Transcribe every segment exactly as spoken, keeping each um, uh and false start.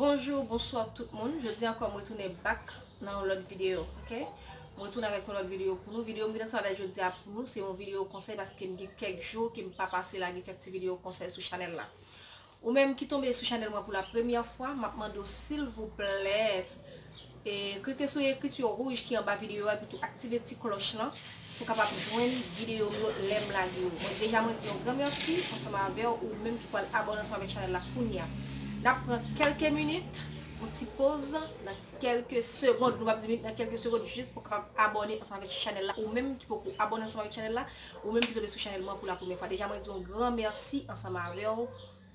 Bonjou, bonswa tout moun. Jodi ankò, m retounen back nan yon lòt videyo, ok? M retounen avèk yon lòt videyo pou nou. Videyo m vin ansanm avèk jodi a pou nou, se yon videyo konsèy paske m gen kèk jou ke m pa pase lage kèk ti videyo konsèy sou chanèl la. Ou menm ki tonbe sou chanèl mwen pou la premyè fwa, m ap mande w silvouplè, e, klike sou ekriti wouj ki anba videyo a, epi tou aktive ti klòch lan pou w kapab jwenn videyo m yo lè m lage yo. Mwen deja mwen di yon gran mèsi ansanm avè w, ou menm ki pral abòne ansanm avèk chanèl la kounye a. N ap pran kèlke minit, yon ti poz nan kèlke segond, nou p ap di minit, nan kèlke segond, jis pou w kapab abòne ansanm avèk chanèl la, ou menm ki poko abòne ansanm avèk chanèl la, ou menm ki tonbe sou chanèl mwen pou la premyè fwa. Deja mwen di yon gran mèsi ansanm avè w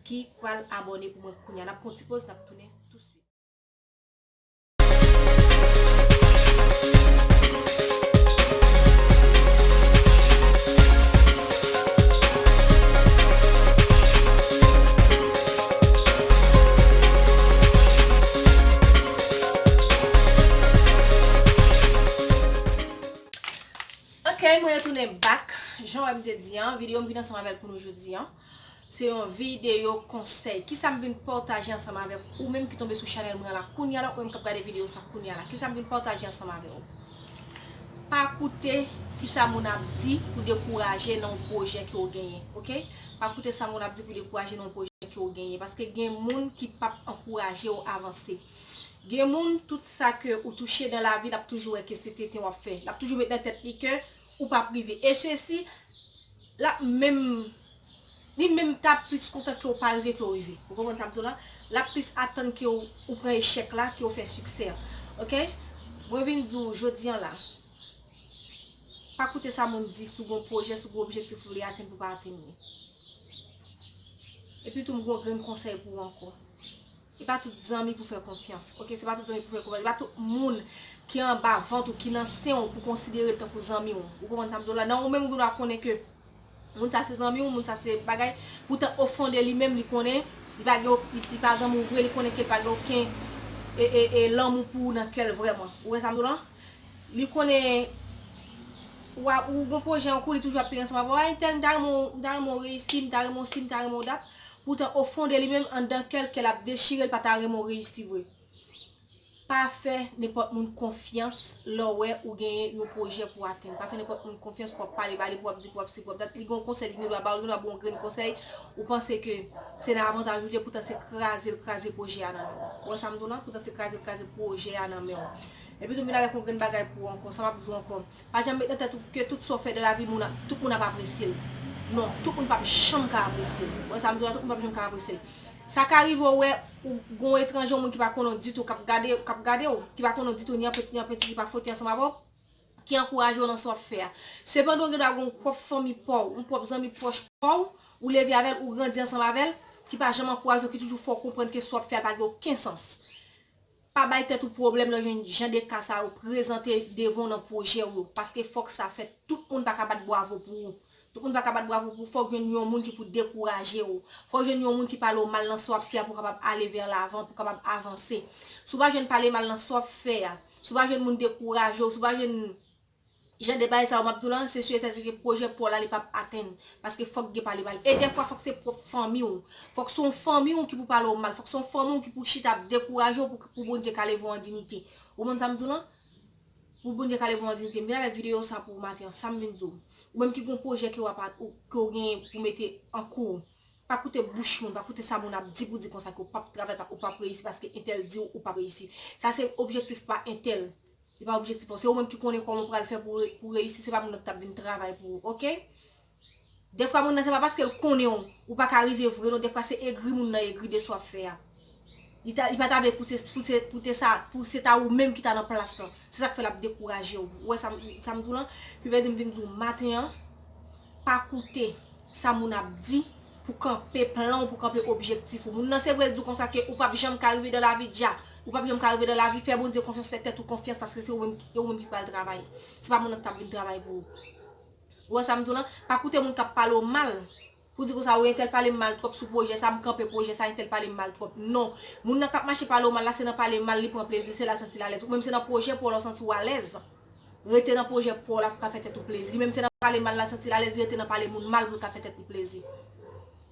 ki pral abòne pou mwen kounye a. N ap pran yon ti poz, n ap tounen tousuit. Ok, mwen retounen back. Jan w wè m te di an, videyo m vin ansanm avè l pou nou jodi an. Se yon videyo konsèy. Kisa m vin pataje ansanm avèk ou menm ki tonbe sou chanèl mwen la kounye a la, ou menm k ap gade videyo sa kounye a la? Kisa m vin pataje ansanm avè w? Pa koute kisa moun ap di pou dekouraje nan yon pwojè ke w genyen, ok? Pa koute sa moun ap di pou dekouraje nan yon pwojè ke w genyen, paske gen moun ki p ap ankouraje w avanse. Gen moun, tout sa ke ou touche nan lavi, l ap toujou wè ke se tenten w ap fè. L ap toujou met nan tèt li ke ou p ap rive. E sesi, l ap menm, li menm t ap plis kontan ke w pa rive ke w rive. Ou konprann sa m di w la? L ap plis atann ke w, ou pran echèk la, ke w fè siksè an. Ok? Mwen vin di w jodi an la, pa koute sa moun di si w gen yon pwojè, si w gen yon objektif ou vle atenn pou w pa atenn li. Epi tou, m gen yon grenn konsèy pou w ankò. E pa tout zanmi pou fè konfyans. Ok, se pa tout zanmi pou fè konfyans. E pa tout moun ki anba vant ou, ki nan sen w pou konsidere l tankou zanmi w. Ou konprann sa m di w la? Nan ou menm ou gen dwa konnen ke moun sa se zanmi w, moun sa se bagay. Poutan ofon de li menm li konnen li pa gen, li, li pa zanmi w vre, li konnen ke l pa gen okenn e, e, e, lanmou pou ou nan kè l vrèman. Ou wè sa m di w la? Li konnen w ap, ou gon pwojè an kou, li toujou ap plede ansanm avè w. A entèl, m ta renmen w, m ta renmen w reyisi, m ta renmen w si, m ta renmen w dat. Poutan ofon de li menm, anndan kè l, kè l ap dechire, l pa ta renmen w reyisi vre. Pa fè nenpòt moun konfyans lè w wè ou genyen yon pwojè pou w atenn. Pa fè nenpòt moun konfyans pou w ap pale ba li, pou w ap di, pou w ap si, pou w ap dat. Li gen yon konsèy, li gen dwa ba w, li gen dwa ba w yon grenn konsèy. Ou panse ke se nan avantaj ou li ye, poutan se kraze l kraze pwojè a nan men w. Ou wè sa m di w la? Poutan se kraze l kraze pwojè a nan men w. Epi tou m vin avèk yon grenn bagay pou ou ankò, sa m ap di w ankò. Pa janm met nan tèt ou ke tout sa w fè nan lavi, moun ap, tout moun ap apresye l. Non, tout moun p ap janm ka apresye l. Ou wè sa m di w la, tout moun p ap janm ka apresye l. Sa ka rive w wè ou gon etranje, yon moun ki pa konnen w ditou, k ap gade, k ap gade w, ki pa konnen w ditou, ni anpenti, ni anpenti, ki pa fwote ansanm avè w, ki ankouraje w nan sa w ap fè a. Sepandan, w gen dwa gen yon pwòp fanmi pa w, yon pwòp zanmi pwòch pa w, ou leve avè l, ou grandi ansanm avè l, ki pa janm ankouraje w, ki toujou fè w konprann ke sa w ap fè a pa gen okenn sans. Pa bay tèt ou pwoblèm lè w jwenn jan de ka sa yo prezante devan w nan pwojè w yo, paske fòk sa fèt. Tout moun pa ka bat bwavo pou ou. Tout moun pa ka bat bwavo pou ou. Fòk jwenn yon moun ki pou dekouraje w. Fòk jwenn yon moun ki pale w mal nan sa w ap fè a pou w kapab ale vè lavan, pou w kapab avanse. Si w pa jwenn pale mal nan sa w ap fè a, si w pa jwenn moun dekouraje w, si w pa jwenn jan de bagay sa yo m ap di w la, se si e sèten ke pwojè pa w la, li p ap atenn. Paske fòk gen pale mal. E dèfwa, fòk se pwòp fanmi w. Fòk se yon fanmi w ki pou pale w mal. Fòk se yon fanmi w ki pou chita ap dekouraje w pou, pou Bondye ka leve w an diyite. Ou konprann sa m di w la? Pou Bondye ka leve w an diyite. M vin avèk videyo sa pou ou maten an, sa m vin di w. Ou menm ki gen yon pwojè ke w ap, ou, ke w genyen pou mete an kou. Pa koute bouch moun, pa koute sa moun ap di pou di konsa ke w p ap travay, pa, ou p ap reyisi paske entèl di w ou p ap reyisi. Sa se objektif pa entèl. Se pa objektif ou. Se ou menm ki konnen kòman w pral fè pou re-, pou reyisi. Se pa moun nan ki t ap vin travay pou ou, ok? Dèfwa moun nan se pa paske l konnen w, ou pa ka rive vre non. Dèfwa se egri moun nan egri de sa w ap fè a. Li ta, li pa ta vle pou se, pou se, pou te sa, pou se ta ou menm ki ta nan plas lan. Se sa k fè l ap dekouraje w. Ou wè sa m, sa m di w lan? Ki vle di m vin di w maten an, pa koute sa moun ap di pou kanpe plan w, pou kanpe objektif ou. Moun nan se vre l di w konsa ke ou p ap janm ka rive dan lavi dja. Ou p ap janm ka rive dan lavi, fè Bondye konfyans, fè tèt ou konfyans, paske se ou menm, e ou menm ki pral travay. Se pa moun nan k t ap vin travay pou ou. Ou wè sa m di w lan? Pa koute moun k ap pale w mal pou di konsa, wi, entèl pale m mal twòp sou pwojè sa, m kanpe pwojè sa, entèl pale m mal twòp. Non. Moun nan k ap mache pale w mal la, se nan pale mal li pran plezi, se la l santi l alèz. Ou menm se nan pwojè pa w la w santi w alèz. Rete nan pwojè pa w la pou w ka fè tèt ou plezi. Li menm se nan pale mal la l santi l alèz, li rete nan pale moun mal pou l ka fè tèt li plezi.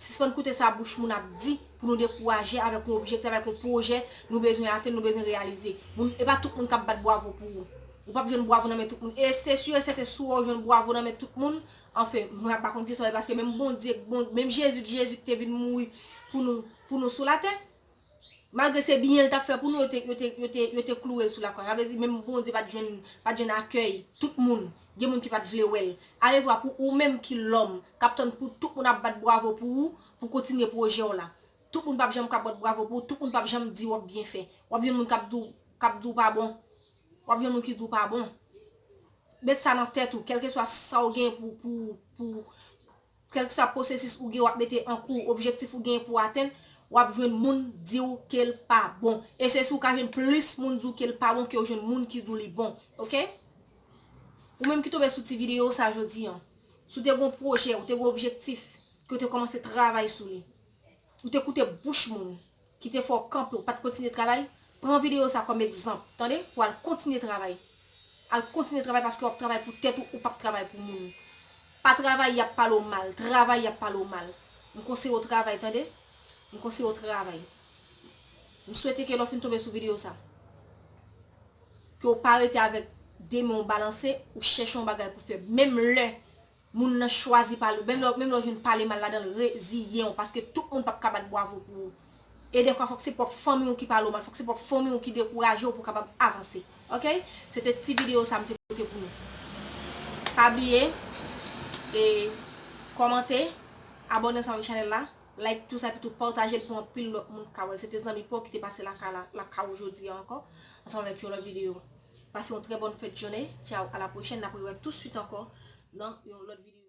Sispann koute sa bouch moun ap di pou nou dekouraje avèk yon objektif, avèk yon pwojè nou bezwen atenn, nou bezwen reyalize. Moun, e pa tout moun k ap bat bwavo pou ou. Ou p ap jwenn bwavo nan men tout moun. E se si e sèten si w jwenn bwavo nan men tout moun, anfen, mwen pa konn kisa w ye, paske menm Bondye, bon, menm Jezi, Jezi ki te vin mouri pou nou, pou nou sou latè, malgre se byen l t ap fè pou nou, yo te, yo te, yo te, yo te klouwe l sou lakwa. Sa vle di, menm Bondye pa t jwenn, pa t jwenn akèy tout moun. Gen moun ki pa t vle wè l. Alevwa pou ou menm ki lòm, k ap tann pou tout moun ap bat bwavo pou ou, pou kontinye pwojè w la. Tout moun p ap janm ka bat bwavo pou ou, tout moun p ap janm di w ap byen fè. W ap jwenn moun k ap di w, k ap di w pa bon. W ap jwenn moun ki di w pa bon. Met sa nan tèt ou, kèlkeswa sa w gen pou, pou, pou, kèlkeswa pwosesis ou gen, w ap mete an kou, objektif ou gen pou atenn, w ap jwenn moun di w ke l pa bon. E se si w ka jwenn plis moun di w ke l pa bon ke w jwenn moun ki di w li bon. Oke? Ou menm ki tonbe sou ti videyo sa jodi an, si w te gen yon pwojè, ou te gen yon objektif, ke w te kòmanse travay sou li, ou te koute bouch moun ki te fè w kanpe, ou pa t kontinye travay, pran videyo sa kòm egzanp, tande, pou al kontinye travay. Al kontinye travay paske w ap travay pou tèt ou, ou p ap travay pou moun. Pa travay, y ap pale w mal. Travay, y ap pale w mal. M konseye w travay, tande. M konseye w travay. M swete ke lè w fin tonbe sou videyo sa, ke w pa rete avèk de men w balanse, ou chèche yon bagay pou fè. Menm lè moun nan chwazi pale, menm lè, menm lè w jwenn pale mal ladan l, reziyen w, paske tout moun p ap ka bat bwavo pou ou. E defwa, fòk se pwòp fanmi w ki pale w mal, fòk se pwòp fanmi w ki dekouraje w pou w kapab avanse. Oke? Se te ti videyo sa m te pote pou nou. Pa bliye, e, kòmante, abòne ansanm avèk chanèl la, like, tou sa, epi tou pataje l pou anpil lòt moun ka wè l. Se te zanmi pa w ki te pase lakay la, lakay ou jodi a ankò, ansanm avèk yon lòt videyo. Pase yon trè bòn fèt jounen. Tchaw, a la pwochèn, n ap rewè tou swit ankò nan yon lòt videyo.